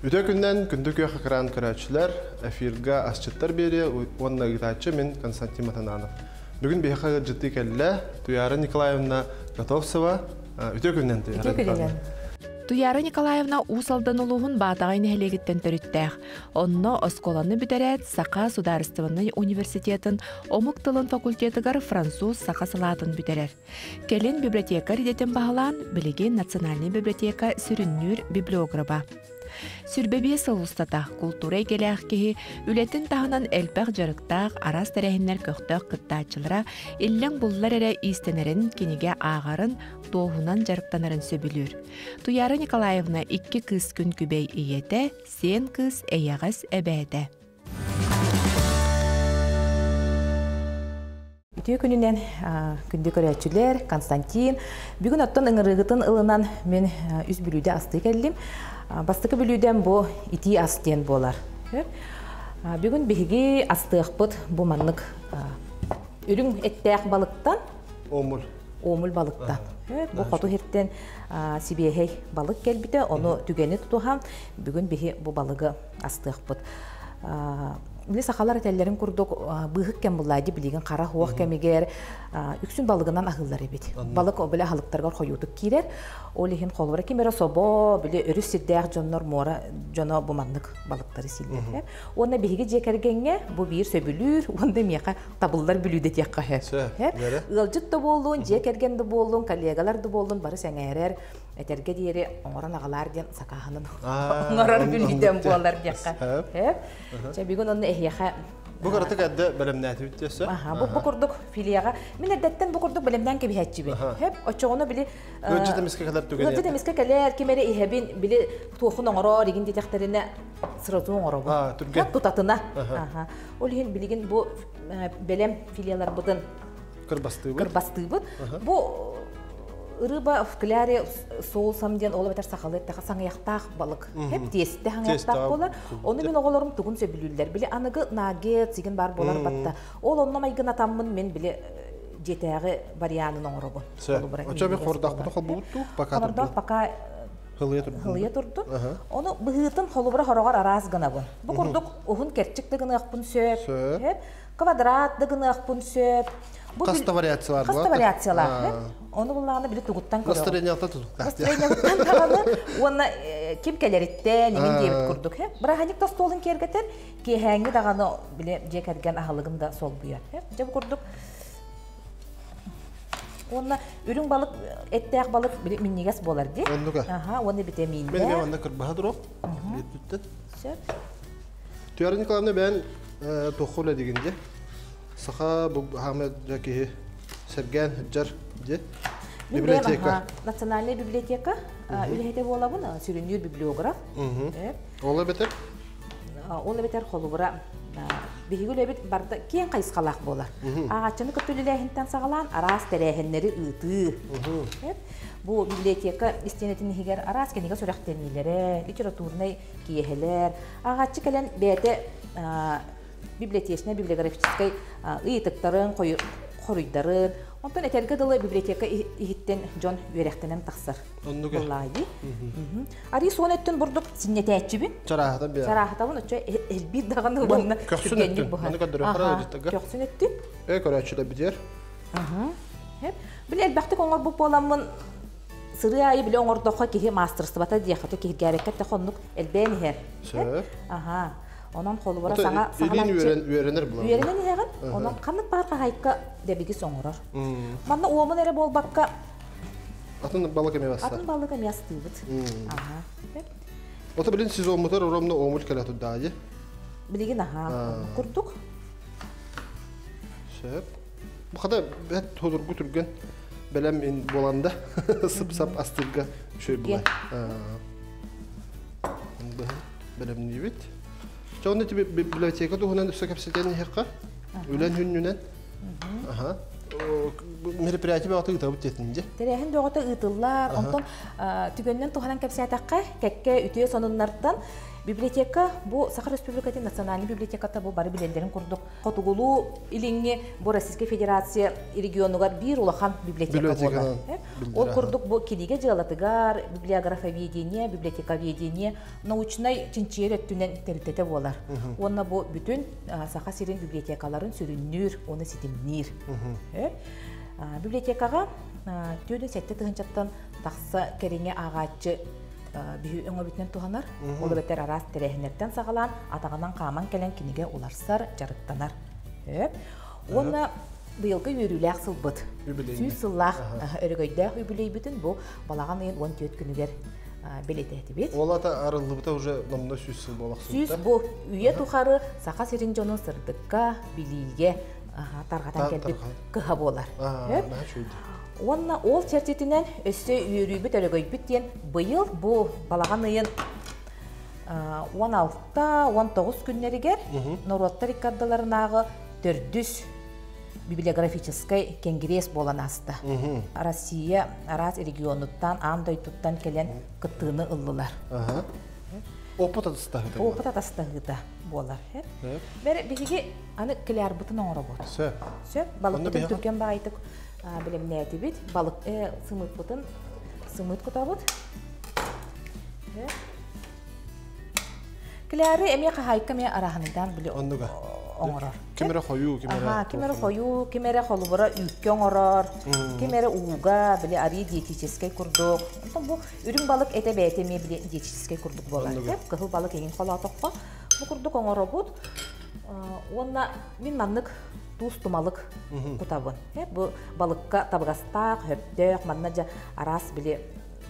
Үтө күннэн күндү күөх экран көрөөччүлэр, эфирга асчыттар биэриэ уонна ыытааччы мин Константин Матананов. Бүгүн биһиэхэ ыалдьыттыы кэллэ Туяра Николаевна Готовцева. Үтө күннэн Туяра Николаевна. Туяра Николаевна Уус Алдан улууһун Баатаҕай нэһилиэгиттэн төрүттээх. Онно оскуоланы бүтэрээт Саха судаарыстыбаннай университетын омук тылын факультетыгар француз саха салаатын бүтэрэр. Кэлин библиотекарь идэтин баһылаан, билигин Национальнай библиотека сүрүннүүр библиограба. 25 сыл устата култуура эйгэлээх киһи үлэтин таһынан элбэх дьарыктаах араас тэрээһиннэр көхтөөх кыттааччылара иллэҥ буллар эрэ иистэнэрин, кинигэ ааҕарын, туоһунан дьарыктанарын сөбүлүүр. Туяра Николаевна икки кыыс күн күбэй ийэтэ, сиэн кыыс эйэҕэс эбээтэ. Үтүө күнүнэн күндү көрөөччүлэр, Константин. Бүгүн оттон ыҥырыыгытын ылынан мин үс бүлүүдэ астыы кэллим. Бастакы бүлүүдэм бу итии ас диэн буолар. Бүгүн биһиги астыахпыт бу маннык үрүҥ эттээх балыктан. Омул. Омул балыктан. Бу хоту сиртэн сибиэһэй балык кэлбитэ, ону түгэни тутуһан бүгүн биһи бу балыгы астыахпыт. Били сахалар этэллэрин курдук быыһык кэм буллаайды билигин хара хуох кэмигэр үксүн балыгынан аһыыллар эбит. Балык били аһылыктарыгар хойуутук киирэр. Ол иһин холобура ким эрэ собо, били өрүс сирдээх дьоннор муора дьоно бу маннык балыктары сииллэр. Уонна биһиги дьиэ кэргэҥҥэ бу биир сөбүлүүр уонна миэхэ табыллар бүлүүдэ диэххэ сөп. Ыалдьыт да буоллун, дьиэ кэргэн да буоллун, коллегалар да буоллун бары сэҥээрэр этэргэ диэри оҥорон аҕалаар диэн сакааһынан оҥорор бүлүүдэм буолар диэххэ. Чэ бүгүн онно эһиэхэ Бу кыратык эрдэ бэлэмнээтибит диэсэ. Аха, бу курдук филияҕа мин эрдэттэн бу курдук бэлэмнээн кэбиһээччибин. Хөп, оччоҕуна били Ыалдьыт эмискэ кэлэр түгэнэ. Ыалдьыт эмискэ кэлэр, ким эрэ иһэбин, били туохун оҥороор игин диэтэхтэринэ сразу оҥоробун. Түргэн. Тутатына. Аха. Ол иһин билигин бу бэлэм филияларбытын кырбастыыбыт. Кырбастыыбыт. Бу рыба в кляре соусом диэн ол эбэтэр сахалыы эттэхэ саҥыйахтаах балык. Хеп тиэстэ саҥыйахтаах буолар. Ону мин оҕолорум тугун сөбүлүүллэр. Били аныгы наггет сигин баар буолар батта. Ол онно майгынатаммын мин били дьиэтээҕи варианын оҥоробун. Очо би хордахпыты холбубут туу пока Хордох пока хылыйа турдун. Хылыйа турдун. Ону быһыытын холобура хороҕор араас гынабын. Бу курдук уһун кэрчик да гыныахпын сөп. Квадрат да гыныахпын сөп. Бу Хаста вариациялар Хаста вариациялар. Ону буллаҕына били тугуттан көрөҕүн. Настроениятан тутуктаах. Настроениятан даҕаны уонна ким кэлэриттэн иҥин диэбит курдук. Бырааһынньык да остуолун киэргэтэр, киэһээҥҥи даҕаны били дьиэ кэргэн аһылыгын да солбуйар. Дьэ бу курдук Уонна үрүҥ балык, эттээх балык били минньигэс буолар дии. Оннука. Аха, уонна витаминнээх. Мен эмиэ манна кырбаһа туруох. Бүттүттэн. Сөп. Туяра Николаевна бэйэн туохха үлэлиигин дии? Саха бу хаамай дьэ киһи сэргээн сылдьар дии. Библиотека. Национальная библиотека үлэһитэ буолабын, сүрүннүүр библиограф. Ол эбэтэр? Ол эбэтэр холобура биһиги үлэбит барда киэҥ хайысхалаах буолар. Ааҕааччыны кытта үлэлээһинтэн саҕалаан араас тэрээһиннэри ыытыы. Бу библиотека истиэнэтин иһигэр араас кинигэ сүрэхтэниилэрэ, литературнай киэһэлэр, ааҕааччы кэлэн бэйэтэ библиотечнай, библиографическай ыйытыктарын, хоруйдарын, онтон этэргэ дылы библиотека иһиттэн дьон үөрэхтэнэн тахсар. Оннук. Буоллаайы. Арыы суон өттүн бурдук синньэтээччибин. Чарааһатан биэр. Чарааһатабын оччо элбиир даҕаны уонна көхсүн өттүн. Маны көрдөрүөххэ Көхсүн өттүн. Э көрөөччүлэр битиэр. Били элбэхтик оҥорбут буоламмын сырыы аайы били оҥордоххо киһи маастарыстыбата диэхэ киһиргээбэккэ эттэххэ оннук элбээн иһэр. Сөп. Аха. Онон холобура саҥа илиин үөрэнэр буолар. Үөрэнэн иһэҕин. Онон ханнык баар хаһаайка дэбигис оҥорор. Манна уомун эрэ буолбакка Атын балык эмиэ бассар. Атын балык эмиэ астыыбыт. Аха. Ото билин сезонмутар оромно омул кэлэ турдаайы. Билигин аха курдук. Сөп. Бу хата бэт толургу түргэн бэлэм ин буоланда сып-сап астырга үчүгэй булай. Бэлэмниибит. Чэ онно библиотека туһунан өссө кэпсэтэн иһиэххэ. Үлэн хүннүнэн. Аха. Мероприятие бөҕөтө ыытабыт диэтин дьэ. Тэрээһин бөҕөтө ыытыллар. Онтон түгэнинэн туһанан кэпсээтэххэ, кэккэ үтүө сонуннартан Библиотека бу Саха Республикатын национальный библиотеката бу бары билэллэрин курдук хотугулуу илиҥҥи бу Российскай Федерация регионугар биир улахан библиотека буолар. Ол курдук бу кинигэ дьыалатыгар библиографоведение, библиотековедение научнай чинчийэр өттүнэн тэрилтэтэ буолар. Уонна бу бүтүн Саха сирин библиотекаларын сүрүннүүр, уонна ситимниир. Библиотекаҕа 47 тыһыынчаттан тахса кэриҥэ ааҕааччы биһи өҥөбүтүнэн туһанар. Ол эбэтэр араас тэрээһиннэртэн саҕалаан атаҕынан хааман кэлэн кинигэ уларсар, дьарыктанар. Уонна быйылгы үөрүүлээх сылбыт. 100 сыллаах өрөгөйдөөх үбүлүөйбүтүн бу балаҕан ыйын 14 күнүгэр бэлиэтээтибит. Ол ата арыллыбыта уже номно 100 сыл буолахсыбыта. 100 бу үйэ тухары Саха сирин дьонун сырдыкка, билиигэ тарҕатан кэлбит кыһа буолар. Уонна ол чэрчитинэн өссө үөрүүбүт өрөгөйбүт диэн быйыл бу балаҕан ыйын 16-19 күннэригэр норуоттар иккардыларынааҕы төрдүс библиографическай кэнгириэс буолан ааста. Россия араас регионуттан, аан дойдуттан кэлэн кыттыыны ыллылар. Опыт атастаһыыта. Опыт атастаһыыта буолар. Бэр биһиги аны клярбытын оҥоробут. Сөп. Сөп. Балыкпытын түргэн баҕайытык билэмнээтибит. Балык сымыыппытын сымыыт кутабыт. Кляры эмиэ хаһаайка эмиэ араһаныйдаан били Оннуга. оҥорор. Ким эрэ хойуу, ким эрэ ким эрэ хойуу, ким эрэ холубура үүккэ оҥорор, ким эрэ ууга, били арыы диетическэй курдук. Онтон бу үрүҥ балык этэ бэйэтэ эмиэ били диетическэй курдук буолар. Кыһыл балык иһин холоотоххо бу курдук оҥоробут. Уонна мин маннык туус тумалык кутабын. Бу балыкка табыгастаах, хөптөөх, манна дьэ араас били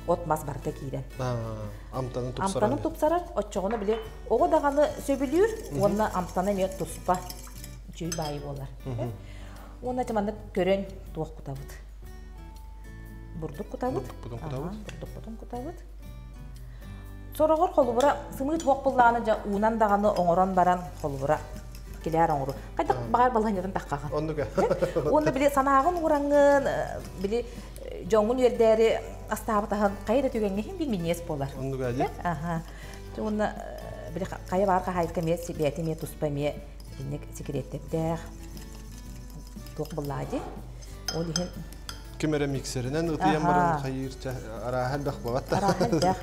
от-мас барыта киирэн. Амтанын тупсарар. Амтанын тупсарар, оччоҕуна били оҕо даҕаны сөбүлүүр уонна амтана эмиэ туспа үчүгэй баайы буолар. Уонна маннык көрөн туох кутабыт. Бурдук кутабыт. Бурдукпутун кутабыт. Бурдукпутун кутабыт. Сороҕор холубура сымыыт хуох буллаҕына дьэ уунан даҕаны оҥорон баран холубура килээр оҥору. Хайдах баҕар балаһынньатын таххаҕын. Оннук. Уонна били санааҕын уураҥҥын, били дьоҥҥун үөрдээри астаабытаһын хайа да түгэҥҥэ иһин бил минньиэс буолар. Оннук ади. Аха. Уонна били хайа баар хаһаайка эмиэ бэйэтэ эмиэ туспа эмиэ итинник секреттердээх туох буллаа дии. Ол иһин Ким эрэ миксеринэн ытыйан баран хайыыр арааһа элбэх буолат да. Арааһа элбэх.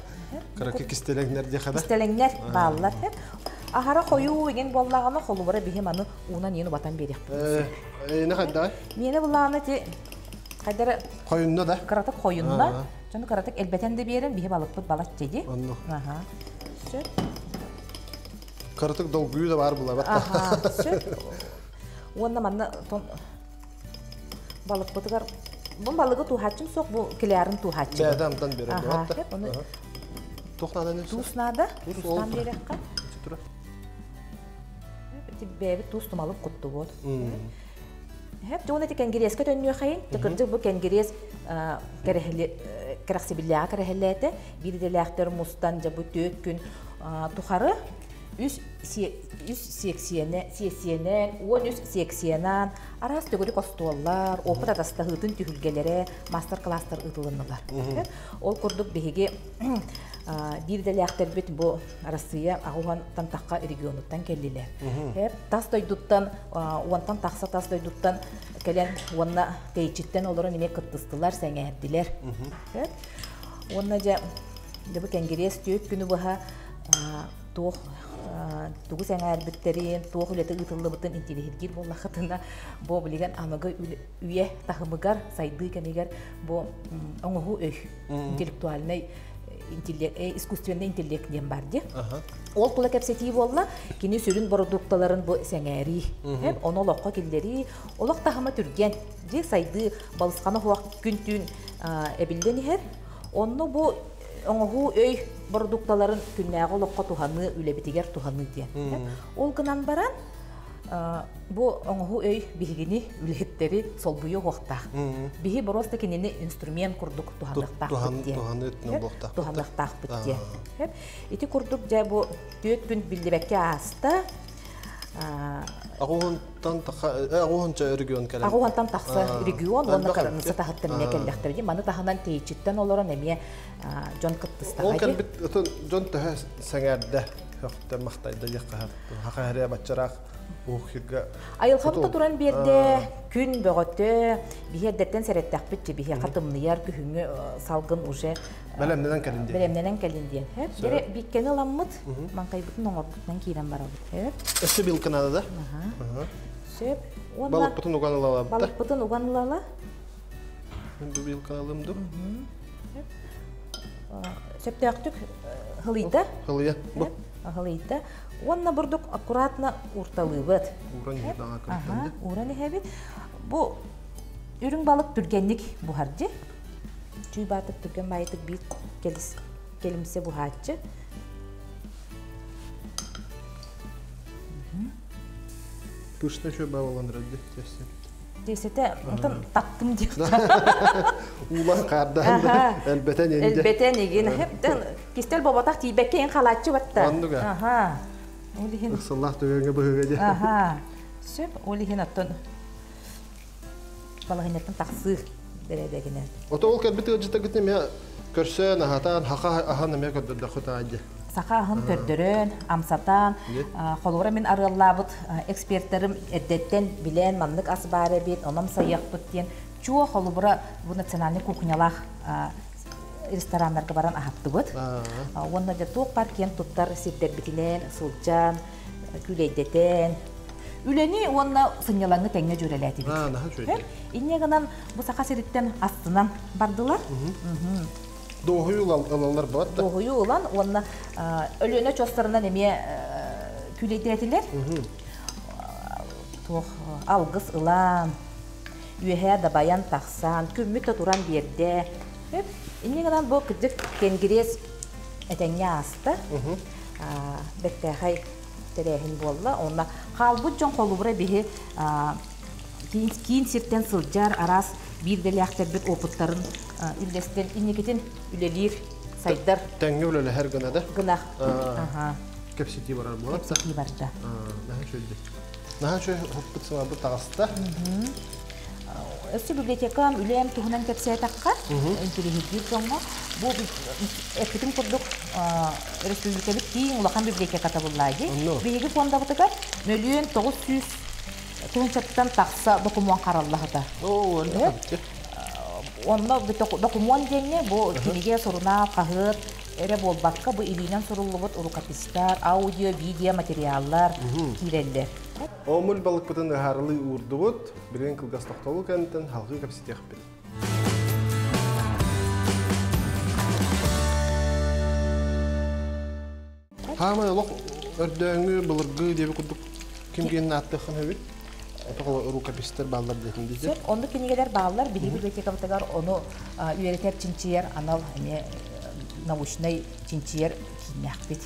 Кыракы кистэлэҥнэр диэхэ да. Кистэлэҥнэр бааллар. Аһара хойуу игин буоллаҕына холубура биһи маны уунан иин убатан биэриэхпит. Эйне хайда? Миэнэ буллаҕына ти хайдара хойунна да. Кыратык хойунна. Дьону кыратык элбэтэн да биэрэн биһи балыкпыт балачча ди. Онну. Аха. Сөп. Кыратык долгуйуу да бар булабат. Аха. Сөп. Уонна манна тон балыкпытыгар бу балыгы туһааччым суох бу килярын туһааччы. Бэйэтэ амтан берер буолатта. Оны Туох наада нөсө? Туус наада. Туус Туустан биэрэххэ. Тура. Бэйэбит туус тумалык куттубут. Хэп дьон эти кэнгириэскэ төннүөхайын. Кырдьык бу кэнгириэс кэрэхсибиллээҕэ кэрэһэллээтэ. Биир идэлээхтэр мустан дьэ бу 4 күн тухары үс сиэксийэнэ, сиэссийэнэн, 13 сиэксийэнэн араас төгүрүк остуоллар, опыт атастаһыытын түһүлгэлэрэ, мастер-класстар ыытылыннылар. Ол курдук биһиги биир идэлээхтэрбит бу Россия аҕуһантан тахха регионуттан кэллилэр. Тас дойдуттан, уонтан тахса тас дойдуттан кэлэн уонна тэйиччиттэн олорон эмиэ кыттыстылар, сэҥээрдилэр. Уонна дьэ бу кэнгириэс 4 күнү быһа туох тугу сэҥээрбиттэрин, туох үлэтэ ыытыллыбытын интириэһиргиир буоллаххытына, бу билигин аныгы үйэ таһымыгар, сайдыы кэмигэр бу оҥоһуу өй, интеллектуальный искусственный интеллект диэн бар дии. Ол тула кэпсэтии буолла, кини сүрүн бородуукталарын бу сэҥээрии, ону олоххо киллэрии, олох таһыма түргэн, дии сайдыы балысхана хуох күн-түүн эбиллэн иһэр. Онно бу оҥоһуу өй бородуукталарын күннээҕи олоххо туһаныы, үлэбитигэр туһаныы диэн. Ол гынан баран, бу оҥоһуу өй биһигини үлэһиттэри солбуйу уохтаах. Биһи просто кинини инструмент курдук туһаныахтаахпыт диэн. Туһаныахтаахпыт диэн. Ити курдук дьэ бу 4 күн биллибэккэ ааста. Аҕуһунтан аҕуһунча регион кэлэн. Аҕуһунтан тахса регион уонна кыраныса таһыттан эмиэ кэллэхтэр. Маны таһынан тэйиччиттэн олорон эмиэ дьон кыттыстаҕа. Ол кэлбит дьон төһө сэҥээрдэ? Хөқтө мақтайда жаққа хақа хәрә баччарақ уухирга. Айылхабыта туран берде күн бөҕөтө биһиэрдэттэн сэрэттэхпит биһи хатымныяр күһүҥҥү салгын уже Бэлэмненен кэлин диэн. Бэлэмненен кэлин диэн. Дере биккени ыламмыт, маҥкайбытын оҥорбутунан киирэн барабыт. Өссө билканада да? Сөп. Балыкпытын уган ылалабыт. Балыкпытын уган ылала. Мен бу билканалым ду. Сөптөөхтүк хылыйда. Хылыйа. Бу. Хылыйда. Уонна бурдук аккуратно урталыыбыт. Уран иһэбит. Уран иһэбит. Бу үрүҥ балык түргэнник буһаржы. Чүй баатык түргэн байытык биир келимсе буһааччы. Пышны чөй бабаландырады тесте. Тесете, онтон таптым диэх. Улан кардан элбетен энде. Элбетен эгин. Хептен кистел боботах тиибекке эн халааччы батта. Оннуга. Аха. Олихин. Ыксаллах төгөнгө быһыга де. Аха. Сөп, олихин оттон балаһыннаттан тахсыы бэрээдэгинэн. Ото ол кэлбит ыалдьыттаргытын эмиэ көрсөн, аһатан, хаха аһан эмиэ көрдөрдөххүт аайы. Саха аһын көрдөрөн, амсатан, холобура мин арыаллаабыт экспертэрим эрдэттэн билэн маннык ас баар эбит, онон сайыахпыт диэн чуо холобура бу национальный кухнялаах рестораннарга баран аһаттыбыт. Уонна дьэ туох баар киэн туттар сирдэрбитинэн сылдьан, күүлэйдэтэн, үлэни уонна сынньалаҥы тэҥҥэ дьүөрэлээтибит. Инньэ гынан бу Саха сириттэн астынан бардылар. Дуоһуйу ылаллар баат да. Дуоһуйу ылан уонна Өлүөнэ чостарынан эмиэ күүлэйдээтилэр. Туох алгыс ылан, үөһээ дабайан тахсан, күммүт да туран биэрдэ. Инньэ гынан бу кырдьык кэнгириэс этэҥҥэ ааста. Бэртээхэй тэрээһин буолла. Онно хаалбыт дьон холобура биһи киин сиртэн сылдьар араас биирдэлээхтэрбит опыттарын үллэстэн инникитин үлэлиир, сайдар. Тэҥҥэ үлэлэһэр гына да? Гына. Кэпсэтии барар буолар. Кэпсэтии барда. Наһаа үчүгэй. Наһаа үчүгэй хоппут сылаабыт таҕыста. Өссө библиотекам үлэм туһунан кэпсээтэххэ, интириэһиргиир дьоҥҥо бу эппитим курдук республикабыт киин улахан библиотеката буллаа дии. Биһиги фондабытыгар 1 900 000-тан тахса докумуон хараллаһыта. Онно докумуон диэҥҥэ бу кинигэ, сурунаал, хаһыат эрэ буолбакка, бу илиинэн суруллубут рукопистар, аудио, видео материаллар киирэллэр. Омул балыкпытын ыһаарылыы уурдубут, билигин кылгас тохтобул кэнниттэн халҕыы кэпсэтиэхпит. Хаамай олох өрдөөҥҥү былыргы диэби курдук ким киэнин ааттыаххын сөбүй? Отоҕо рукопистар бааллар диэтин дии. Сөп, оннук кинигэлэр бааллар. Биһиги библиотекабытыгар ону үөрэтэр, чинчийэр анал эмиэ научнай чинчийэр кииннээхпит.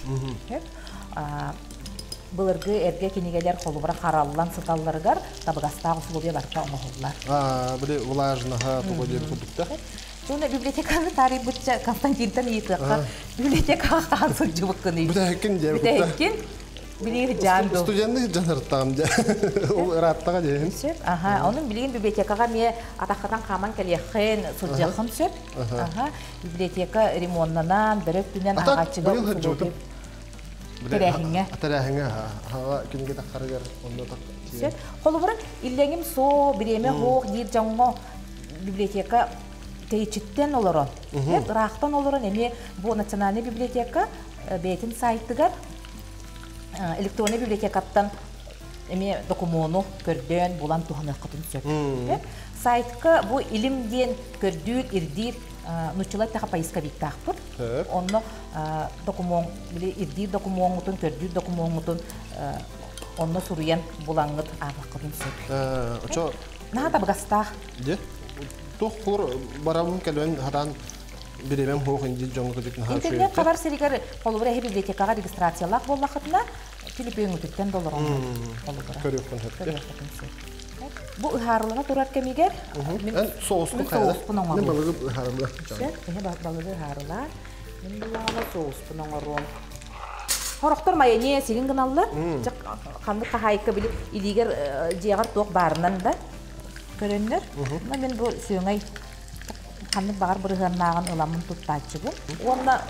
Былыргы эргэ кинигэлэр холобура хараллан сыталларыгар табыгастаах условия барыта оҥоһуллар. Били влажнаһа туга диэн курдук да? Туна библиотеканы таарыйбытча Константинтан ыйытыахха библиотекаҕа хаһан сылдьыбыккыный? Бүтэһиккин диэн Бүтэһиккин билигин жаан ду. Студенны жаныртаҕым дьэ. Ол ырааттаҕа диэһин. Сөп. Аха. Онун билигин библиотекаҕа эмиэ атаххатан хааман кэлиэххин, сылдьыаххын сөп. Аха. Библиотека ремоннанан, бөрө өттүнэн ааҕааччыга быйыл сылдьыбытым. Тэрээһиҥҥэ. Тэрээһиҥҥэ хаҕа кинигэ таххарыгар онно так. Сөп. Холобура, иллэҥим соо, бириэмэ хоох диир дьоҥҥо библиотека тэйиччиттэн олорон, ыраахтан олорон эмиэ бу национальный библиотека бэйэтин сайтыгар электронный библиотекаттан эмиэ докумуону көрдөөн булан туһаныаххытын сөп. Сайтка бу илим диэн көрдүүр, ирдиир нуччалар таха поисковиктаахпыт. Онно докумуон, били ирдиир докумуоҥҥутун, көрдүүр докумуоҥҥутун онно суруйан булаҥҥыт ааҕыаххытын сөп. Очо Наһаа табыгастаах. Дьэ, туох кулар барабын кэлэн хатан биремем хоох инди дьоҥҥо кыдык наһаа Интернет хабар сиригэр холобура эһи библиотекаҕа регистрациялаах буоллаххытына, төлөпүөҥҥүтүттэн да олорон холобура. Көрүөххүн сөп. Көрүөххүтүн сөп. Бу ыһаарылана турар кэмигэр мин соуспун соуспун оҥоруом. Мин балыгы ыһаарыла. Сөп, эһи балыгы ыһаарылаа. Мин булаҕына соуспун оҥоруом. Хорохтор майонез сигин гыналлар. Ханнык хаһаайка били илиигэр дьиэҕэр туох баарынан да көрөннөр. Мин бу сүөҥэй ханнык баҕар бырыһыаннааҕын ыламмын туттааччыбын. Уонна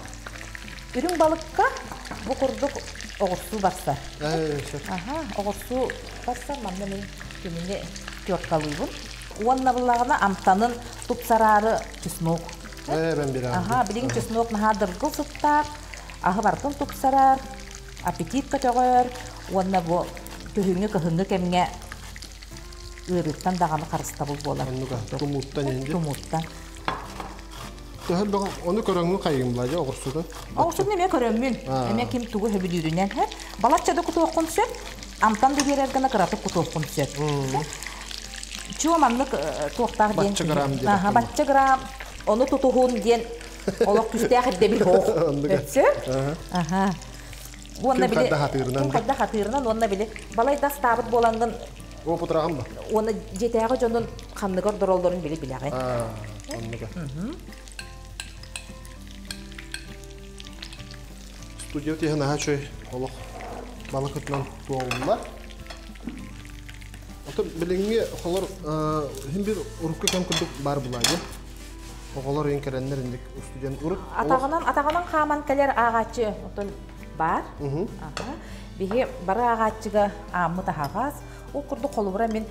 үрүҥ балыкка Бу курдук оҕурсуу барсар. Аха, оҕурсуу барсар, манна мин кинини теркалыыбын. Уонна буллаҕына амтанын тупсараары чеснок. Аха, билигин чеснок наһаа дыргыл сыттаах, аһы барытын тупсарар, аппетит көтөҕөр, уонна бу күһүҥҥү-кыһыҥҥы кэмҥэ ыарыыттан даҕаны харыстабыл буолар. Тумууттан инди. Тумууттан. Ону көрөҥҥү хайыгым блади оҕурсутун? Оҕурсутун эмиэ көрөммүн. Эмиэ ким тугу сөбүлүүрүнэн. Балачча да кутуоххун сөп, амтан да биэрэр гына кыратык кутуоххун сөп. Чуо маннык туохтаах диэн. Бачча грамм диэн. Бачча грамм. Ону тутуһун диэн олох күстээх ирдэбил хоох. Өтсө. Аха. Уонна били ким хайда хатыырынан уонна били балай да астаабыт буолангын Опытырагын ба? Уонна дьиэтээҕи дьонун ханныгар дороллорун били билэҕин. Оннуга. Студия тиһэн аха чөй олох балыкытынан туолла. Ото билиҥҥи холор хин бир урукку кэм курдук бар булайы. Оҕолор ыйын кэлэннэр инник студент урут Атаҕынан атаҕынан хааман кэлэр ааҕааччы отон бар. Биһи бары ааҕааччыга ааммыт аһаҕас. Ол курдук холобура мин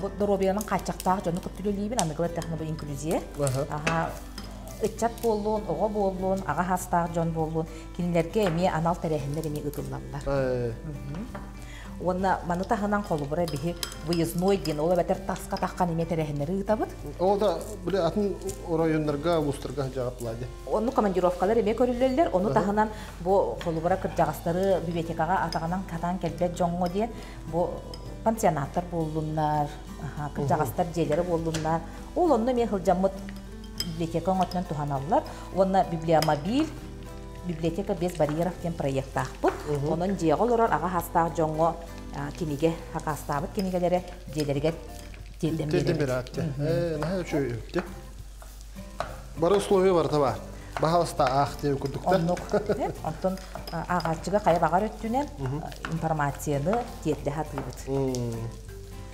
бу доруобуйанан хааччахтаах дьону кытта үлэлиибин, аныгылар технобу инклюзия. Аха ыччат буоллун, оҕо буоллун, аҕа хастаах дьон буоллун, кинилэргэ эмиэ анал тэрээһиннэр эмиэ ыытыллаллар. Уонна маны таһынан холобура биһи выездной диэн, ол эбэтэр таска таххан эмиэ тэрээһиннэри ыытабыт. Ол да били атын оройуоннарга, улуустарга жаҕаплаады. Онну командировкалар эмиэ көрүллэллэр. Ону таһынан бу холобура кырдьаҕастары библиотекаҕа атаҕынан катаан кэлбэт дьоҥҥо диэн бу пансионаттар буоллуннар, кырдьаҕастар дьиэлэрэ буоллуннар. Ол онно эмиэ сылдьаммыт библиотека оҥотунан туһаналлар. Уонна библиомобиль библиотека без барьеров диэн проектаахпыт. Онон дьиэҕэ олорор аҕа хастаах дьоҥҥо кинигэ, хакаастаабыт кинигэлэрэ дьиэлэригэр тиэрдэн биэрэбит. Наһаа үчүгэй үптэ. Бары условия барыта бар. Баһалыста аах диэн курдуктар. Оннук. Онтон ааҕааччыга хайа баҕар өттүнэн информацияны тиэрдэ сатыыбыт.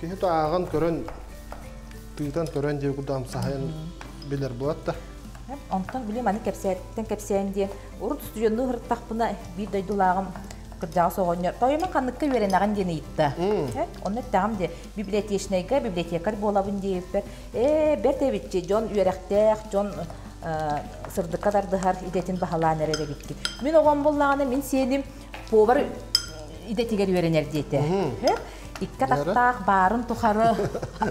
Киһи то ааҕан көрөн, тыытан көрөн диэн курдук амсаһайан билэр буолат да. Онтон били маны кэпсээттэн кэпсээн диэн урут студеннуу сырыттахпына биир дойдулааҕым кырдьаҕас оҕонньор тойомун ханныкка үөрэнэҕин диэн ыйытта. Онно эттэҕим диэ библиотечнайга библиотекарь буолабын диэбиппэр ээ бэрт эбитчи дьон үөрэхтээх дьон сырдыкка тардыһар идэтин баһылаан эрэр эбиккин. Мин оҕом буллаҕына мин сиэним повар идэтигэр үөрэнэр диэтэ. Икки атахтаах баарын тухары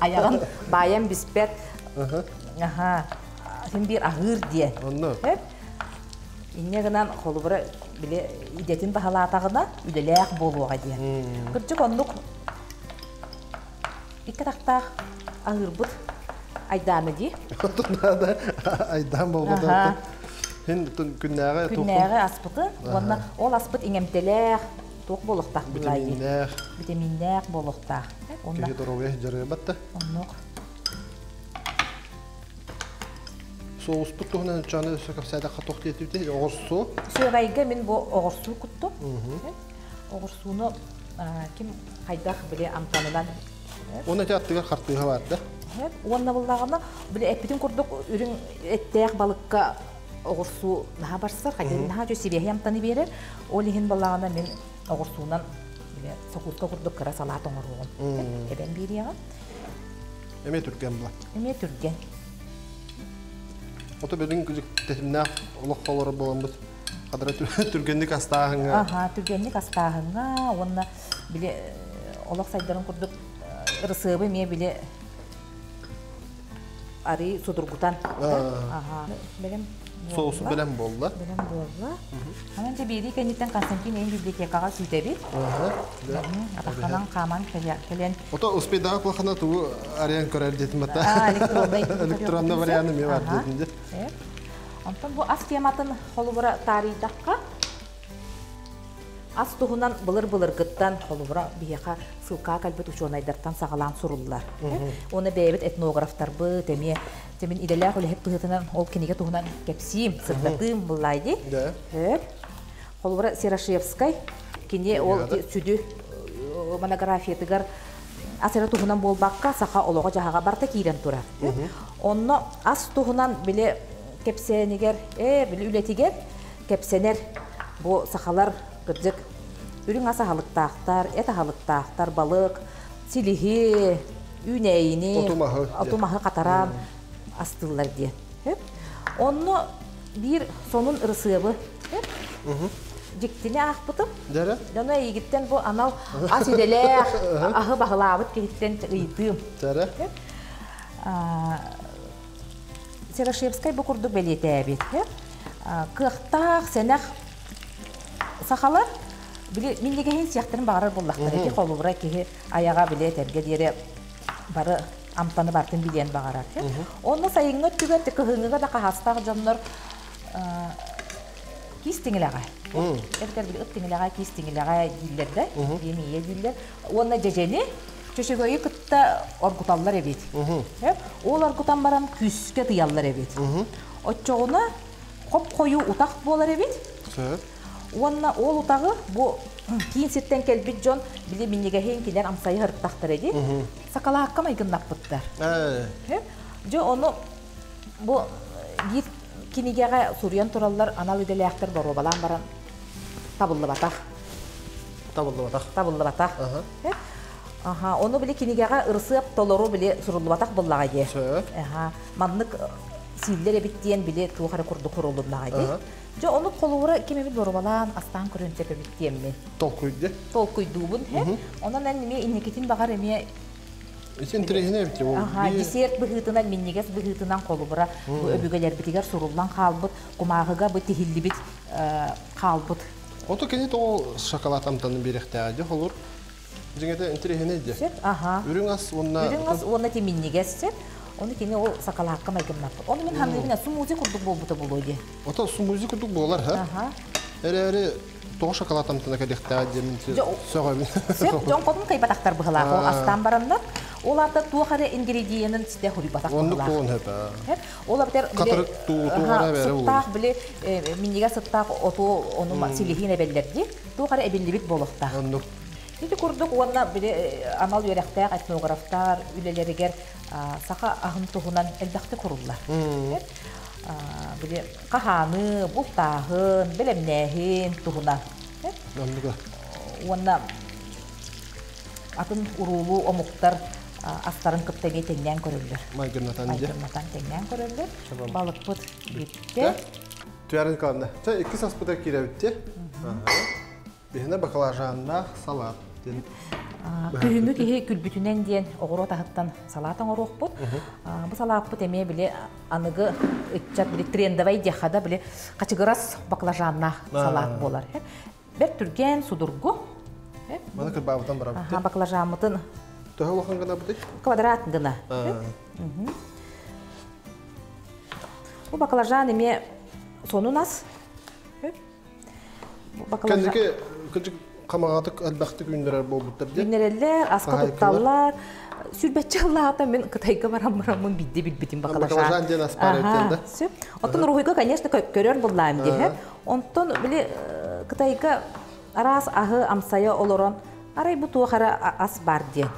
айаҕын баайан биспэт. Аха. Син биир аһыыр диэн. Онно. Инньэ гынан холобура били идэтин баһылаатаҕына үлэлээх буолуоҕа диэн. Кырдьык оннук икки атахтаах аһыырбыт айдааны дии. Наада айдаан болбота. Хин күннээҕи күннээҕи аспыты уонна ол аспыт иҥэмтэлээх туох буолуохтаах витаминнээх витаминнээх буолуохтаах. Киһи доруобуйа дьарыйбат да. Оннук. Соуспут туһунан чаны өссө кэпсээтэххэ туох диэтибитий? Оҕурсу. Сүөгэйгэ мин бу оҕурсуу куттум. Оҕурсууну ким хайдах били амтанынан Уонна ити аттыгар хартыыһа бар да? Уонна буллаҕына били эппитин курдук үрүҥ эттээх балыкка оҕурсуу наһаа барсар, хайдах наһаа үчүгэй сибиэһэй амтаны биэрэр. Ол иһин балаҕана мин оҕурсуунан били сокууска курдук кыра салаат оҥоруоҕум. Эбэн биэриэҕим. Эмиэ түргэн була. Эмиэ түргэн. Ото билин тэтимнээх олох олорор буоламмыт хадара түргэнник астааһыҥҥа. Аха, түргэнник астааһыҥҥа уонна били олох сайдарын курдук ырысыабы эмиэ били арый судургутан. Аха. Бэлэм Соусу бэлэм буолла. Бэлэм буолла. Анан дьэ биэрии кэнниттэн Константин эйин библиотекаҕа күүтэбит. Атахтанан хааман кэлэн. Ото успейдаах кулахана тугу арыйан көрөр диэтим бата. Электронный варианты эмиэ бар диэтим дьэ. Онтон бу ас тематын холобура таарыйдахха ас туһунан былыр-былыргыттан холобура биһиэхэ ссылкаҕа кэлбит учуонайдартан саҕалаан суруллар. Уонна бэйэбит этнографтарбыт эмиэ мин идэлээх үлэһит быһыытынан ол кинигэ туһунан кэпсиим, сырдатыым буллай дии. Хөп. Холобура Серошевскай кини ол сүдү монографиятыгар ас эрэ туһунан буолбакка саха олоҕо-дьаһаҕа барыта киирэн турар. Онно ас туһунан били кэпсээнигэр, били үлэтигэр кэпсэнэр. Бу сахалар кырдьык үрүҥ ас аһылыктаахтар, эт аһылыктаахтар, балык, силиһи, үүнээйини, оту-маһы хатаран астыыллар диэн. Онно биир сонун ырысыабы дьиктини аахпытым. Дьоно эйигиттэн бу анал ас идэлээх аһы баһылаабыт киһиттэн ыйытыым. Серошевскай бу курдук бэлиэтээбит. Кыахтаах, сэнэх сахалар били минньигэһин сиэхтэрин баҕарар буоллахтара. Ити холобура киһи айаҕа били этэргэ диэри бары амтаны бартын билиэн баҕарар. Онно сайыҥҥы өттүгэр кыһыҥҥыга да хаһаастаах дьоннор киис тиҥилэҕэ. Эбэтэр били ыт тиҥилэҕэ, киис тиҥилэҕэ дииллэр да, диэн ийэ дииллэр. Уонна дьэдьэни чөчөгөйү кытта оргуталлар эбит. Ол оргутан баран күүскэ тыйаллар эбит. Оччоҕуна хоп-хойуу утах буолар эбит. Уонна ол утаҕы бу киин сиртэн кэлбит дьон били минньигэһин кинилэр амсайы ырыттахтара дии. Сакалаакка майгыннаппыттар. Дьэ ону бу биир кинигэҕэ суруйан тураллар анал идэлээхтэр боруобалаан баран табыллыбатах. Табыллыбатах. Табыллыбатах. Аха, ону били кинигэҕэ ырысыап толору били суруллубатах буоллаҕа дии. Аха, маннык сииллэр эбит диэн били туох эрэ курдук суруллуннаҕа дии. Дьэ, ону холобура ким эбит боруобалаан астаан көрүөн сөп эбит диэммин. Толкуйду. Толкуйдуубун, һэ. Онон эн эмиэ инникитин баҕар эмиэ Ити интэриэһинэй эбит ол. Аха, десерт быһыытынан, минньигэс быһыытынан холобура бу өбүгэлэрбитигэр суруллан хаалбыт, кумааҕыга бу тиһиллибит хаалбыт. Ото кини тоҕо шоколад амтанын биэриэхтээҕэ дии холур. Дьиҥэтэ интэриэһинэй дии. Сөп, аха. Үрүҥ ас уонна Үрүҥ ас уонна тиминньигэс сөп. Ону кини ол сакалаакка майгыннаппыт. Ону мин ханыыбын сумузи курдук буолбута буолуо дии. Ото сумузи курдук буолар, ха? Аха. Эрээри тоҕо шоколад амтана кэлиэхтээҕэ диэмин сөҕөбүн. Сөп, дьон хотун кыайбатахтар быһылаах. Ол астаан бараннар, ол аата туох эрэ ингредиенин ситэ хуруйбатах Оннук быһылаах. туон хөп. Ол эбэтэр Хатырык туу туох эрэ бэрэ сыттаах били минньигэс сыттаах оту ону силиһин эбэллэр дии. Туох эрэ эбиллибит буолуохтаах. Оннук. Ити курдук уонна били анал үөрэхтээх этнографтар үлэлэригэр саха аһын туһунан элбэхтик куруллар. Били хаһааны, бултааһын, бэлэмнээһин туһунан. Оннуга. Уонна атын уруулуу омуктар астарын кытта эмиэ тэҥнээн көрөллөр. Майгыннатан Майгыннатан тэҥнээн көрөллөр. Балыкпыт бүттэ. Туярын каланна. Чэ, иккис аспыта киирэбитти. Биһине баклажаннаах салат диэн. Күһүҥҥү киһи күлбүтүнэн диэн оҕуруот аһыттан салаат оҥоруохпут. Бу салааппыт эмиэ били аныгы ыччат били трендовай диэххэ да били хачыгырас баклажаннаах салаат буолар. Бэрт түргэн, судургу. Маны кырбаабытан барабыт. Баклажаммытын Төһө улахан гынабытый? Квадрат гына. Бу баклажан эмиэ сонун ас. Кэнники кырдьык хамаҕатык элбэхтик үүннэрэр буолбуттар диэн. Үүннэрэллэр, аска тутталлар. Сүрбэччэ ыллаата мин Кытайга баран бараммын бидде билбитим баклажан. Баклажан диэн ас баар эбит да. Сөп. Оттон уруһуйга, конечно, көрөр буллаам диэһэ. Онтон били Кытайга араас аһы амсайа олорон арай бу туох эрэ ас бар диэн.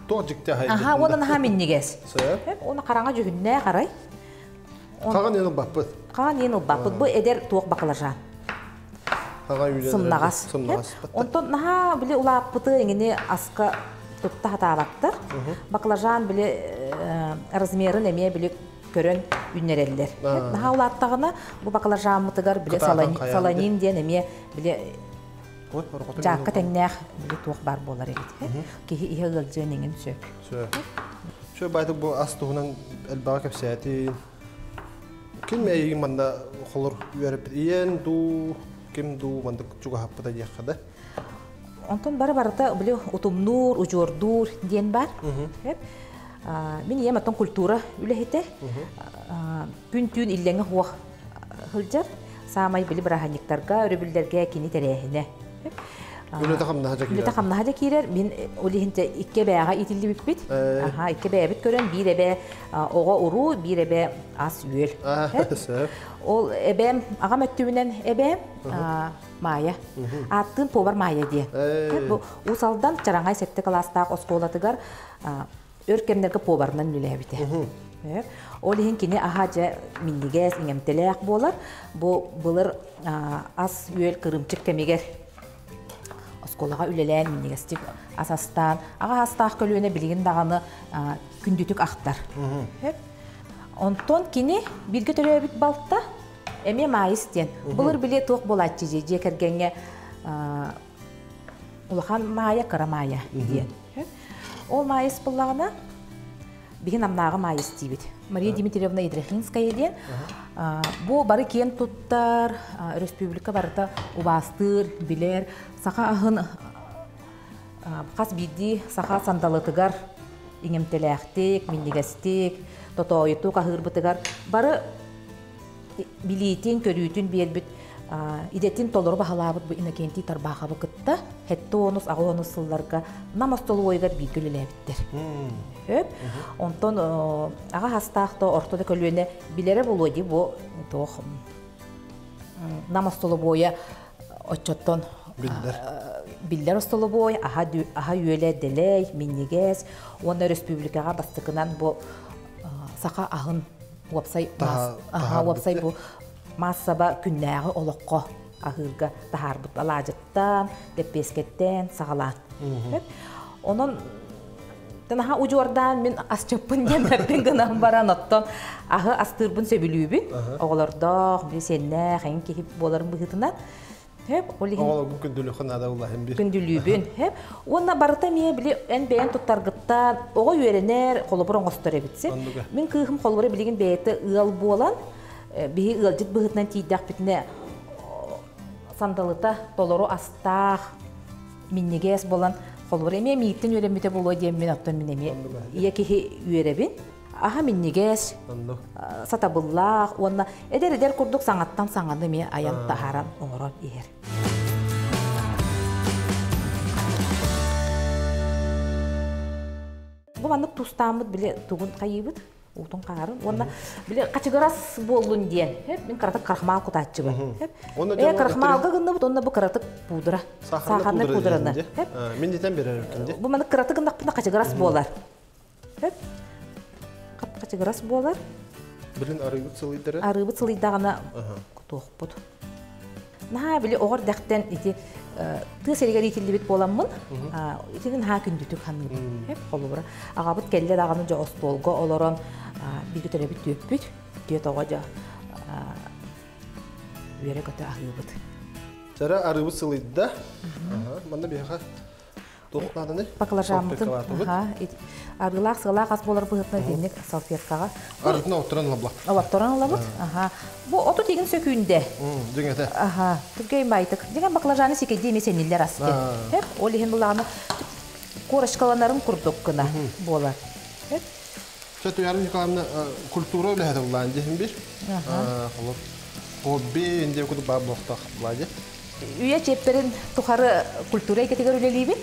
Туох дьикти аһай. Аха, уонна наһаа минньигэс. Сөп. Уонна хараҥа дьүһүннээх арай. Хаҕан иэн ылбаппыт. Хаҕан иэн ылбаппыт. Бу эдэр туох баклажан. Сымнаҕас. Сымнаҕас. Онтон наһаа били улааппыты эҥини аска тутта хатаабаттар. Баклажан били размерын эмиэ били көрөн үүннэрэллэр. Наһаа улааттаҕына бу баклажаммытыгар били солонин диэн эмиэ били дьаакка тэҥнээх били туох баар буолар эбит. Киһи иһэ ыалдьыан эҥин сөп. Сөп. Сөп байтык бу ас туһунан элбэҕи кэпсээтин. Ким эйигин манна холор үөрэппит ийэн дуу, ким дуу мандык чугаһаппыта диэххэ да? Онтон бары барыта били утумнуур, удьуордуур диэн бар. Мин ийэм оттон культура үлэһитэ. Күн-түүн иллэҥэ хуох сылдьар. Саамай били бырааһынньыктарга, өрөбүллэргэ кини тэрээһинэ. Үлэтэ хамнаһа дьэ киирэр. Үлэтэ хамнаһа дьэ киирэр. Мин ол иһин икки эбээҕэ иитиллибиппит. Аха, икки эбээбит көрөн биир эбээ оҕо уруу, биир эбээ ас-үөл. Ол эбээм, аҕам өттүбүнэн эбээм Маайа. Ааттыын повар Маайа диэн. Бу Уус Алдан Чараҥай сэттэ кылаастаах оскуолатыгар өр кэмнэргэ поварынан үлэлээбитэ. Ол иһин кини аһа дьэ минньигэс, иҥэмтэлээх буолар. Бу былыр ас-үөл кырыымчык кэмигэр оскуолаҕа үлэлээн минньигэстик ас астаан, аҕа астаах көлүөнэ билигин даҕаны күндүтүк ахтар. Онтон кини бииргэ төрөөбүт балта эмиэ Маайыс диэн. Былыр били туох буолааччы дьиэ дьиэ кэргэҥҥэ улахан Маайа, кыра Маайа диэн. Ол Маайыс буллаҕына биһи намнааҕы Маайыс диибит. Мария Дмитриевна Ядрихинская диэн. Бу бары киэн туттар, республика барыта убаастыыр, билэр, саха аһын хас биирдии саха сандалытыгар иҥэмтэлээхтик, минньигэстик, тотоойутук аһыырбытыгар бары билиитин, көрүүтүн биэрбит идэтин толору баһылаабыт бу Иннокентий Тарбаховы кытта 70 80 сылларга Нам остолуойугар бииргэ үлэлээбиттэр. Хөп. Онтон аҕа хастаах да орто да көлүөнэ билэрэ буолуо дии бу туох Нам остолобуойа оччоттон биллэр биллэр остолобуой аһа аһа үөлэ дэлэй минньигэс уонна республикаҕа бастакынан бу саха аһын уопсай аһа уопсай бу маассаба күннээҕи олоххо аһыырга таһаарбыт алаадьыттан лэппиэскэттэн саҕалаан онон Наһаа удьуордаан мин асчыппын диэн бэрпин гынан баран оттон аһы астыырбын сөбүлүүбүн. Оҕолордоох, били сиэннээх, эҥин киһи буоларым быһыытынан. Хөп, ол иһин Оҕолоргун күндүлүөххэ наада улаһын бир. Күндүлүүбүн. Хөп. Уонна барыта эмиэ били эн бэйэн туттаргыттан оҕо үөрэнэр, холобур оҥостор эбитсин. Мин кыыһым холобура билигин бэйэтэ ыал буолан, биһи ыалдьыт быһыытынан тиийдэхпитинэ сандалыта толору астаах, минньигэс буолан холобур эмиэ мииттэн үөрэммитэ буолуо диэммин оттон мин эмиэ ийэ киһи үөрэбин аһа минньигэс сатабыллаах уонна эдэр эдэр курдук саҥаттан саҥаны эмиэ айан таһааран оҥорон иһэр. Бу маннык тустааммыт били тугун хайыыбыт уутун хаарын уонна били хачыгырас буоллун диэн мин кыратык крахмал кутааччыбын э крахмалга гынныбыт уонна бу кыратык пудра сахарный пудраны мин дитен берер бу маннык кыратык гыннахпына хачыгырас буолар хачыгырас буолар билин арыыбыт сылыйдары арыыбыт сылыйдаҕына кутуохпут Наһаа били оҕор дэхтэн ити тыа сиригэр иитиллибит буоламмын, итини наһаа күндүтүк саныыбын. Холобура, аҕабыт кэллэ даҕаны дьэ остуолга олорон бииргэ төрөбүт түөппүт, түөт оҕо дьэ үөрэ-көтө аһыыбыт. Чара арыыбыт сылыйда. Манна биһиэхэ Туох нааданы? Баклажаммытын арыылаах сыалаах ас буолар быһыытынан итинник салфеткаҕа. Арытын отторон ылабла. Олотторон ылабыт. Аха. Бу оту тигин сөкүүндэ. Дьиҥэтэ. Аха. Түргэй майтык. Дьиҥэн баклажаны сикэйдии эмиэ сэниллэр ас. Хеп, ол иһин булааны корочкаланарын курдук гына буолар. Хеп. Чэ, Туяра Николаевна, культура үлэһитэ булаан дьиһин бир. Холор хобби инде кудук баар буохтах булади. Үйэ чиэппэрин тухары культура эйгэтигэр үлэлиибин.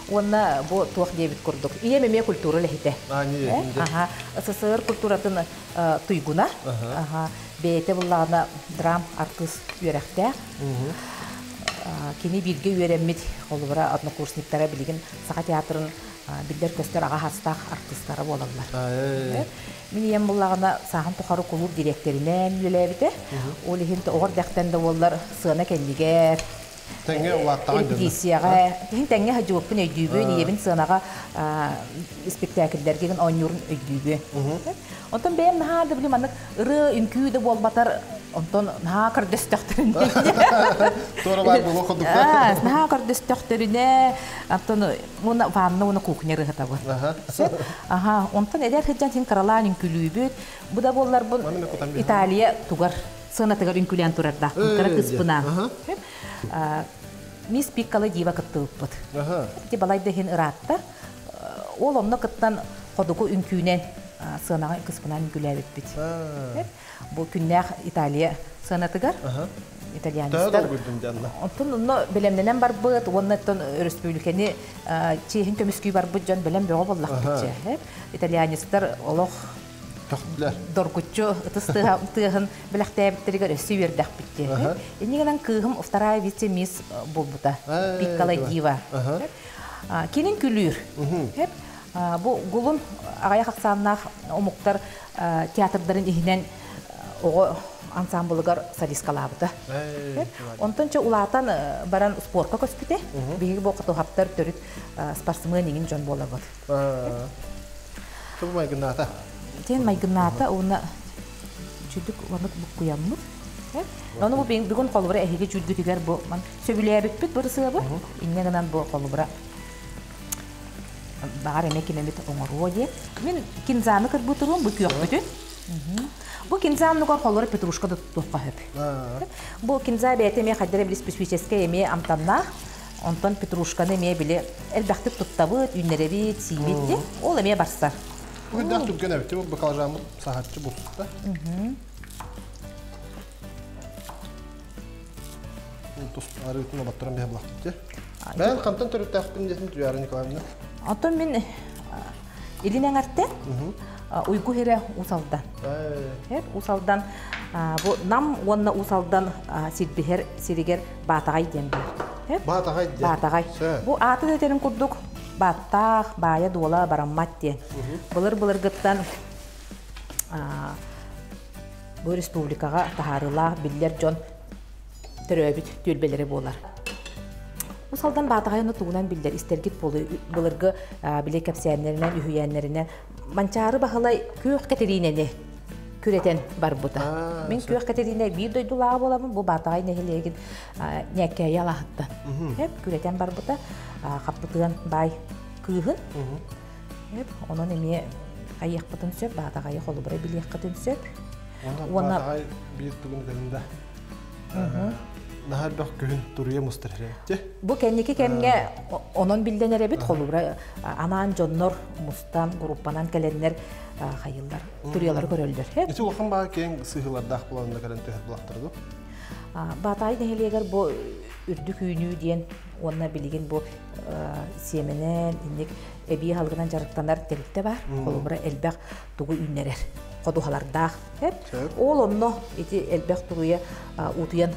Уонна бу туох диэбит курдук. Ийэм эмиэ культура үлэһитэ. Аха. СССР культуратын туйгуна. Аха. Бэйэтэ буллаҕына драм артыыс үөрэхтээх. Кини бииргэ үөрэммит холобура однокурсниктара билигин Саха театрын биллэр-көстөр аҕа хастаах артыыстара буолаллар. Мин ийэм буллаҕына сааһын тухары кулууп дириэктэринэн үлэлээбитэ. Ол иһин оҕор дэхтэн да буоллар сыана кэннигэр Тэҥҥэ улааттаҕын репетицияҕа иһин тэҥҥэ сылдьыбыппын өйдүүбүн, ийэбин сыанаҕа испиктээкиллэргэ оонньуурун өйдүүбүн. Онтон бэйэм наһаа да били маннык ырыа, үҥкүү да буолбатар, онтон наһаа көрдөстөхтөрүнэ. Туора баар буолуох курдуктар. Наһаа көрдөстөхтөрүнэ, оттон уонна ванна уонна кухня ырыһытабын. Аха, онтон эдэр сылдьан син кыралаан үҥкүлүүбүт. Бу да буолларбын Италия тугар сыанатыгар үҥкүлээн турардаахпын, кыра кыыспынаан. Мисс Пикколо дива кыттыбыппыт. Ити балай да иһин ыраатта. Ол онно кыттан ходуку үҥкүүнэн сыанаҕа кыспынан үҥкүүлээбиппит. Бу күннээх Италия сыанатыгар итальянецтар онтон онно бэлэмнэнэн барбыт уонна оттон өрөспүүбүлүкэни чиэһин көмүскүү барбыт дьон бэлэм бөҕө буоллахпыт итальянецтар олох доргуччу ытыс тыаһын бэлэхтээбиттэригэр өссө үөрдэхпит дии. Иннигинэн кыыһым вторая вице-мисс буолбута. Пиккола Дива. Кинин күлүүр. Бу Гулун аҕыйах ахсааннаах омуктар театрдарын иһинэн оҕо ансамблыгар солисткалаабыта. Онтон чэ улаатан баран спорка көспүтэ. Биһиги бу хотуһаптар төрүт спортсмен иҥин дьон буолабыт. Тугу майгыннаата? Тен майгыннаата уонна чүдүк уонна буккуйаммыт. Ону бу бүгүн холобура эһиги чүдгүтүгэр бу сөбүлээбиппит бырысыабы. Инньэ гынан бу холобура баҕар эмэ ким эмит оҥоруо диэн. Мин кинзаны кырбытырым бу күөхпүтүн. Бу кинза оннугар холобура петрушка да туттуохха сөп. Бу кинза бэйэтэ эмиэ хайдара били специфическэй эмиэ амтаннаах. Онтон петрушканы эмиэ били элбэхтик туттабыт, үүннэрэбит, сиибит диэн. Ол эмиэ барсар. Бүгүннээх түргэн эбит, бу баклажаммыт саһарчы буста. Тус арыытын обаттаран биһэ булахтыт. Бэйэн хантан төрүттээхпин диэтин Туяра Николаевна? Оттон мин илин эҥэртэн Уйгу сирэ Уус Алдан. Уус Алдан бу Нам уонна Уус Алдан сирбиһэр сиригэр Баатаҕай диэн баар. Баатаҕай диэн. Баатаҕай. Бу ааты да этэрин курдук бааттаах, баайа-дуола бараммат диэн. Былыр-былыргыттан бу республикаҕа таһаарыылаах биллэр дьон төрөөбүт түөлбэлэрэ буолар. Уус Алдан Баатаҕайын тугунан биллэр истэргит былыргы били кэпсээннэринэн, үһүйээннэринэн Манчаары Баһылай Күөх Кэтириинэни күрэтэн барбыта. Мин Күөх Кэтириинэ биир дойдулааҕа буоламмын бу Баатаҕай нэһилиэгин Ньээккээйи алааһыттан күрэтэн барбыта. Хаппытыан баай кыыһын. Онон эмиэ хайыахпытын сөп, Баатаҕайы холобура билиэххитин сөп. Уонна Баатаҕай биир тугун да наһаа элбэх күһүн туруйа мустар эрэбит. Бу кэнники кэмҥэ онон биллэн эрэбит холобура анаан дьоннор мустан группанан кэлэннэр хайыллар туруйалары көрөллөр. Ити улахан баа киэҥ сыһыылардаах буоланна кэлэн түһэр булахтар ду? Баатаай нэһилиэгэр бу үрдүк үүнүү диэн уонна билигин бу сиэмэнэн инник эбии аһылыгынан дьарыктанар тэрилтэ бар. Холобура элбэх тугу үүннэрэр ходуһалардаах. Ол онно ити элбэх туруйа утуйан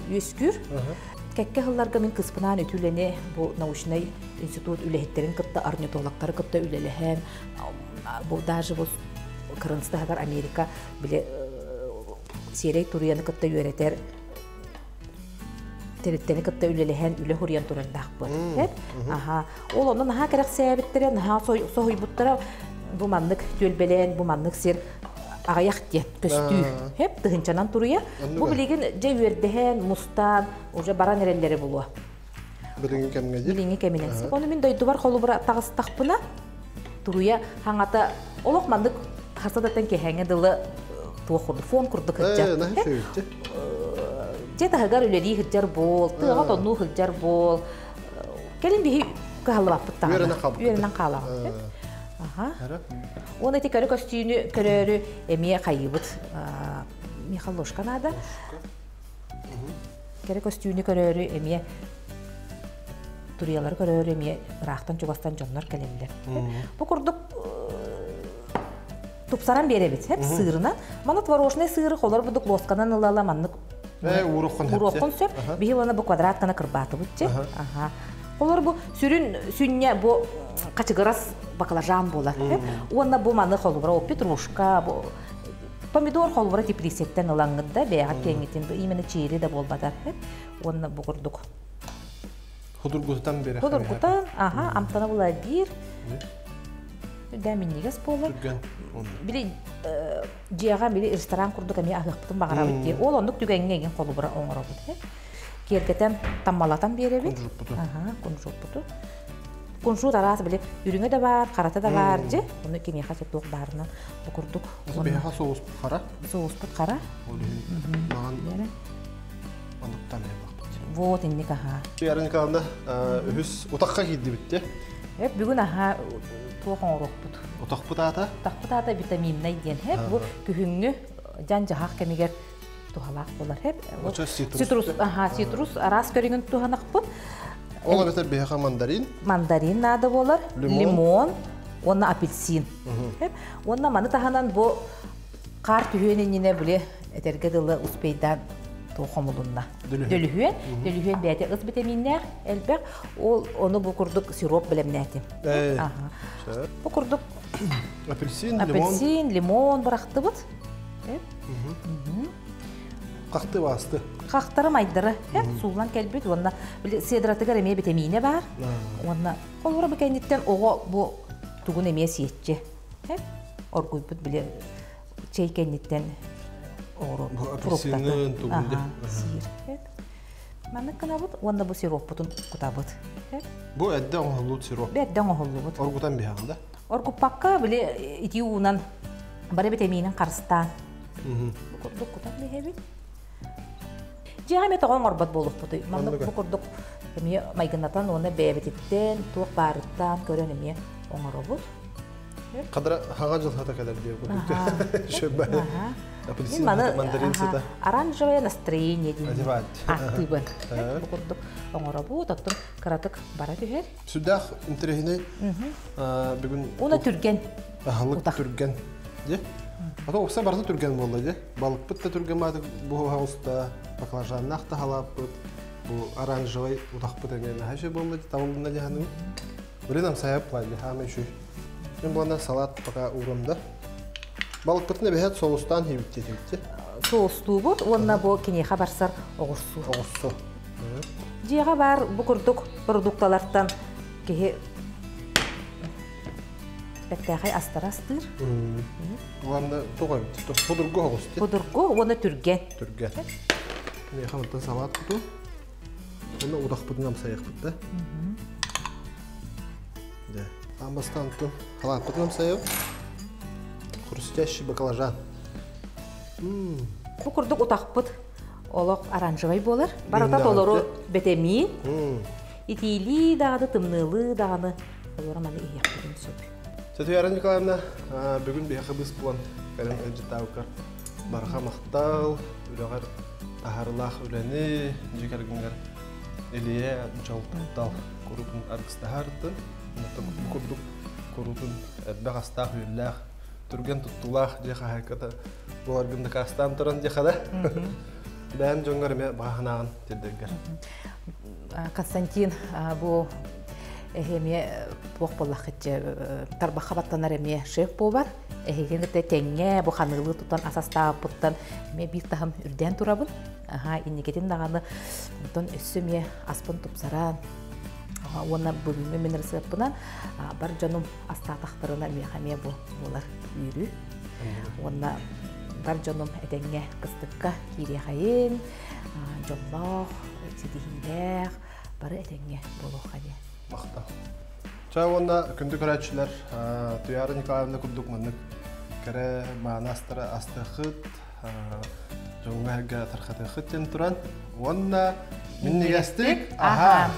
үөскүүр. Кэккэ сылларга мин кыспынаан үтүлэни бу научнай институт үлэһиттерин кытта орнитологтары кытта үлэлэһэн бу даже бу Кырынстаһыгар Америка били сиэрэй туруйаны кытта үөрэтэр тэрилтэни кытта үлэлэһэн үлэ хуруйан турардаахпыт. Аха. Ол онно наһаа кэрэхсээбиттэрэ, наһаа соһуйбуттара бу маннык түөлбэлээн, бу маннык сир аҕыйах диэн көстүү. Хеп тыһынчанан туруйа. Бу билигин дьэ үөрдэһэн, мустаан, уже баран эрэллэри булуо. Билиҥҥи кэмҥэ дии. Билиҥҥи кэминэн. Ону мин дойдубар холобура таҕыстахпына, туруйа хаҥата олох маннык харсадаттан киэһээҥҥэ дылы туох курдук, фон курдук сылдьар. Дьэ таһыгар үлэлии сылдьар буол, тыаҕа тоннуу сылдьар буол. Кэлин биһи кыһаллыбаппыт даҕаны. Үөрэнэн хаалаҕыт. Аха. Уонна ити көрө көстүүнү көрөөрү эмиэ хайыыбыт. Миэхэ ложка наада. Кэрэ көстүүнү көрөөрү эмиэ туруйалары көрөөрү эмиэ ыраахтан-чугастан дьоннор кэлэллэр. Бу курдук тупсаран биэрэбит хэп сыырынан. Маны творожный сыыры холор будук лосканан ылала маннык уруоххун сөп. Биһи уонна бу квадрат гына кырбаатыбыт че. Аха. Холор бу сүрүн сүнньэ бу хачыгырас баклажан буолар. Уонна бу маны холобура петрушка, бу помидор холобура теплицеттен ылаҥҥыт да бэйэҕит киэҥҥитин бу именно чири да буолбатар. Уонна бу курдук. Худургутан бере. Худургутан, аха, амтана була биир. Үрдэ минньигэс буолар. Били дьиэҕэ били ресторан курдук эмиэ аһыахпытын баҕарабыт дии. Ол оннук түгэҥҥэ игин холобура оҥоробут. Киэргэтэн таммалатан биэрэбит. Аха, кунжутпуту. Кунжут араас били үрүҥэ да баар, харата да баар дьи. Ону кимиэхэ туох баарынан бу курдук. Биһиэхэ соуспут хара. Соуспут хара. Ол иһин маҥан онуктан Вот инник аха. Туяра Николаевна, үһүс утахха киирдибит те. Эп бүгүн аха туох оҥоруохпут. Утахпыт аата? Утахпыт аата витаминнай диэн. Хеп бу күһүҥҥү дьан-дьаһах кэмигэр туһалаах буолар. Хеп цитрус, аха, цитрус араас көрүҥүн туһанахпыт. Ол эбэтэр биһиэхэ мандарин. Мандарин наада буолар, лимон уонна апельсин. Уонна маны таһынан бу хаар түһүөн иннинэ били этэргэ дылы успейдаан. Тоо хомулунна. Дөлүһүөн. Дөлүһүөн бэйэтэ ыс витаминнээх элбэх. Ол ону бу курдук сироп бэлэмнээтим. Бу курдук апельсин, лимон. Апельсин, лимон бырахтыбыт. Хахты басты. Хахтары майдары суулан кэлбит уонна седратыгар эмиэ витаминэ бар. Уонна холбура бу кэнниттэн оҕо бу тугун эмиэ сиэччи. Оргуйбут били чэй кэнниттэн апельсинын тугун сиир. Маннык гынабыт уонна бу сироппутун кутабыт. Бу эдде оҥоһуллубут сироп. Бу эдде оҥоһуллубут. Оргутан биһэҕин да? Оргуппакка били итии уунан бары витаминин харыстаан. Бу курдук кутан биһэбит. Дьиэҕэ эмиэ тоҕо оҥорбот буолуохпутуй? Маннык бу курдук эмиэ майгынатан уонна бэйэбититтэн туох баарыттан көрөн эмиэ оҥоробут. Кадра хаҥа дьылхата кэлэр диye курдук. Шөббэ. Апельсин, мандарин сыта. Оранжевое настроение диэн. Аттыыбын. Бу курдук оҥоробут, оттон кыратык бара түһэр. Сүрдээх интэриэһинэй. Бүгүн Уна түргэн. Аһылык түргэн. Дьэ. Ата уопсай барыта түргэн буолла дьэ. Балыкпыт да түргэн баатык буһуха уста, баклажаннаах да халааппыт, бу оранжевай утахпыт эмиэ наһаа үчүгэй буолла дьэ, табылынна дьэ ханыгын. Блин, амсайап планде, хаамай үчүгэй. Мен буонна салат пока уурам да. Балыкпытын эбэһэт соустаан хийбит диэтибит. Соустуубут уонна бу киниэхэ барсар оҕурсу. Оҕурсу. Дьиэҕэ баар бу курдук продукталартан киһи бэртээхэй астара астыыр. Уонна тоҕо эбит? Судургу оҕус. Судургу уонна түргэн. Түргэн. Миэхэ мантан салат куту. Уонна утахпытын амсайыахпыт да. Дьэ, аан бастаан тун халааппытын амсайабыт. Хрустящий баклажан. Бу курдук утахпыт олох оранжевай буолар. Барыта толору бэтэмиин. Итиилии даҕаны, тымныылыы даҕаны олору маны иһиэхпитин сөп. Сэтуяра Николаевна, бүгүн биһиэхэ быыс булан кэлэн ыалдьыттаабыккар барҕа махтал, үлэҕэр таһаарыылаах үлэни, дьиэ кэргэҥҥэр Илья дьол таптал куруутун аргыстаһарытын, бу курдук куруутун элбэх астаах-үөллээх, түргэн туттуулаах дьиэ хаһаайката буоларгын дакаастаан туран диэхэ да. Бэйэн дьоҥҥор эмиэ баҕа санааҕын тиэрдэргэр. Константин бу эмиэ туох буоллаххытчы тарбахха баттанар эмиэ шеф буолар. Эһигин кытта тэҥҥэ бу ханыылыы тутан ас астаабыппыттан эмиэ биир таһым үрдээн турабын. Аха, инникитин даҕаны онтон өссө эмиэ аспын тупсаран уонна бүгүҥҥү мин ырысыаппынан бар дьонум астаатахтарына миэхэ эмиэ бу буолар үөрүү. Уонна бар дьонум этэҥҥэ кыстыкка киириэхэйин, дьоллоох, ситиһиилээх, бары этэҥҥэ буолуохха диэн. Махтал. Ча уонна күндү көрөөччүлэр, Туяра Николаевна курдук маннык кэрэ мааны астары астыахыт, дьоҥҥо-сэргэ тархатыаххыт диэн туран уонна минньигэстик аһаа!